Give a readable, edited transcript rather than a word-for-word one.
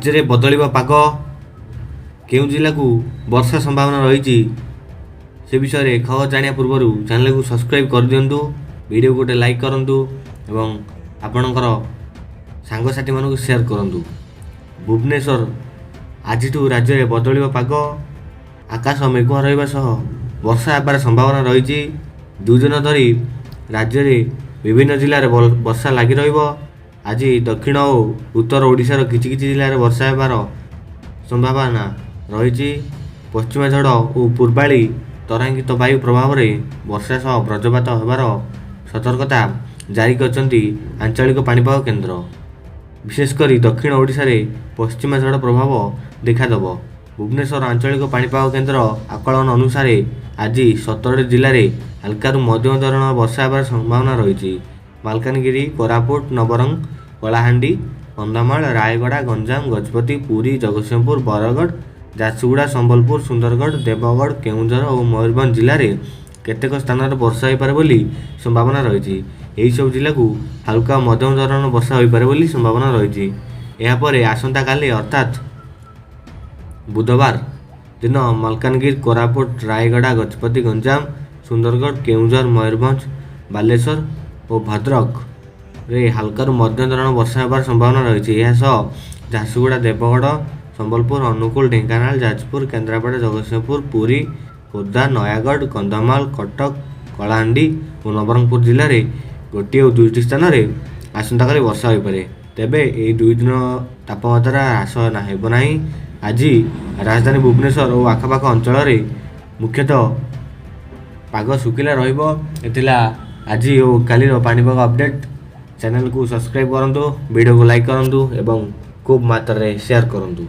ରାଜ୍ୟରେ ବଦଳିବ ପାଗ, କେଉଁ ଜିଲ୍ଲାକୁ ବର୍ଷା ସମ୍ଭାବନା ରହିଛି, ସେ ବିଷୟରେ ଖବର ଜାଣିବା ପୂର୍ବରୁ ଚ୍ୟାନେଲକୁ ସବସ୍କ୍ରାଇବ୍ କରିଦିଅନ୍ତୁ, ଭିଡ଼ିଓ ଗୋଟେ ଲାଇକ୍ କରନ୍ତୁ ଏବଂ ଆପଣଙ୍କର ସାଙ୍ଗସାଥିମାନଙ୍କୁ ସେୟାର କରନ୍ତୁ। ଭୁବନେଶ୍ୱର, ଆଜିଠୁ ରାଜ୍ୟରେ ବଦଳିବ ପାଗ। ଆକାଶ ମେଘୁଆ ରହିବା ସହ ବର୍ଷା ହେବାର ସମ୍ଭାବନା ରହିଛି। 2 ଦିନ ଧରି ରାଜ୍ୟରେ ବିଭିନ୍ନ ଜିଲ୍ଲାରେ ବର୍ଷା ଲାଗି ରହିବ। ଆଜି ଦକ୍ଷିଣ ଓ ଉତ୍ତର ଓଡ଼ିଶାର କିଛି କିଛି ଜିଲ୍ଲାରେ ବର୍ଷା ହେବାର ସମ୍ଭାବନା ରହିଛି। ପଶ୍ଚିମା ଝଡ଼ ଓ ପୂର୍ବାଳି ତରଙ୍ଗିତ ବାୟୁ ପ୍ରଭାବରେ ବର୍ଷା ସହ ବଜ୍ରପାତ ହେବାର ସତର୍କତା ଜାରି କରିଛନ୍ତି ଆଞ୍ଚଳିକ ପାଣିପାଗ କେନ୍ଦ୍ର। ବିଶେଷ କରି ଦକ୍ଷିଣ ଓଡ଼ିଶାରେ ପଶ୍ଚିମା ଝଡ଼ ପ୍ରଭାବ ଦେଖାଦେବ। ଭୁବନେଶ୍ୱର ଆଞ୍ଚଳିକ ପାଣିପାଗ କେନ୍ଦ୍ର ଆକଳନ ଅନୁସାରେ ଆଜି 17ଟି ଜିଲ୍ଲାରେ ହାଲକାରୁ ମଧ୍ୟମ ଧରଣର ବର୍ଷା ହେବାର ସମ୍ଭାବନା ରହିଛି। ମାଲକାନଗିରି, କୋରାପୁଟ, ନବରଙ୍ଗ, କଳାହାଣ୍ଡି, କନ୍ଧମାଳ, ରାୟଗଡ଼ା, ଗଞ୍ଜାମ, ଗଜପତି, ପୁରୀ, ଜଗତସିଂହପୁର, ବରଗଡ଼, ଝାରସୁଗୁଡ଼ା, ସମ୍ବଲପୁର, ସୁନ୍ଦରଗଡ଼, ଦେବଗଡ଼, କେଉଁଝର ଓ ମୟୂରଭଞ୍ଜ ଜିଲ୍ଲାରେ କେତେକ ସ୍ଥାନରେ ବର୍ଷା ହୋଇପାରେ ବୋଲି ସମ୍ଭାବନା ରହିଛି। ଏହିସବୁ ଜିଲ୍ଲାକୁ ହାଲୁକା ଓ ମଧ୍ୟମ ଧରଣର ବର୍ଷା ହୋଇପାରେ ବୋଲି ସମ୍ଭାବନା ରହିଛି। ଏହାପରେ ଆସନ୍ତାକାଲି ଅର୍ଥାତ୍ ବୁଧବାର ଦିନ ମାଲକାନଗିରି, କୋରାପୁଟ, ରାୟଗଡ଼ା, ଗଜପତି, ଗଞ୍ଜାମ, ସୁନ୍ଦରଗଡ଼, କେଉଁଝର, ମୟୂରଭଞ୍ଜ, ବାଲେଶ୍ୱର ଓ ଭଦ୍ରକରେ ହାଲକାରୁ ମଧ୍ୟମ ଧରଣର ବର୍ଷା ହେବାର ସମ୍ଭାବନା ରହିଛି। ଏହା ସହ ଝାରସୁଗୁଡ଼ା, ଦେବଗଡ଼, ସମ୍ବଲପୁର, ଅନୁଗୁଳ, ଢେଙ୍କାନାଳ, ଯାଜପୁର, କେନ୍ଦ୍ରାପଡ଼ା, ଜଗତସିଂହପୁର, ପୁରୀ, ଖୋର୍ଦ୍ଧା, ନୟାଗଡ଼, କନ୍ଧମାଳ, କଟକ, କଳାହାଣ୍ଡି ଓ ନବରଙ୍ଗପୁର ଜିଲ୍ଲାରେ ଗୋଟିଏ ଓ ଦୁଇଟି ସ୍ଥାନରେ ଆସନ୍ତାକାଲି ବର୍ଷା ହୋଇପାରେ। ତେବେ ଏହି 2 ଦିନ ତାପମାତ୍ରା ହ୍ରାସ ହେବ ନାହିଁ। ଆଜି ରାଜଧାନୀ ଭୁବନେଶ୍ୱର ଓ ଆଖପାଖ ଅଞ୍ଚଳରେ ମୁଖ୍ୟତଃ ପାଗ ଶୁଖିଲା ରହିବ। ଏ ଥିଲା ଆଜି ଓ କାଲିର ପାଣିପାଗ ଅପଡ଼େଟ୍। ଚ୍ୟାନେଲକୁ ସବସ୍କ୍ରାଇବ୍ କରନ୍ତୁ, ଭିଡ଼ିଓକୁ ଲାଇକ୍ କରନ୍ତୁ ଏବଂ ଖୁବ୍ ମାତ୍ରାରେ ସେୟାର କରନ୍ତୁ।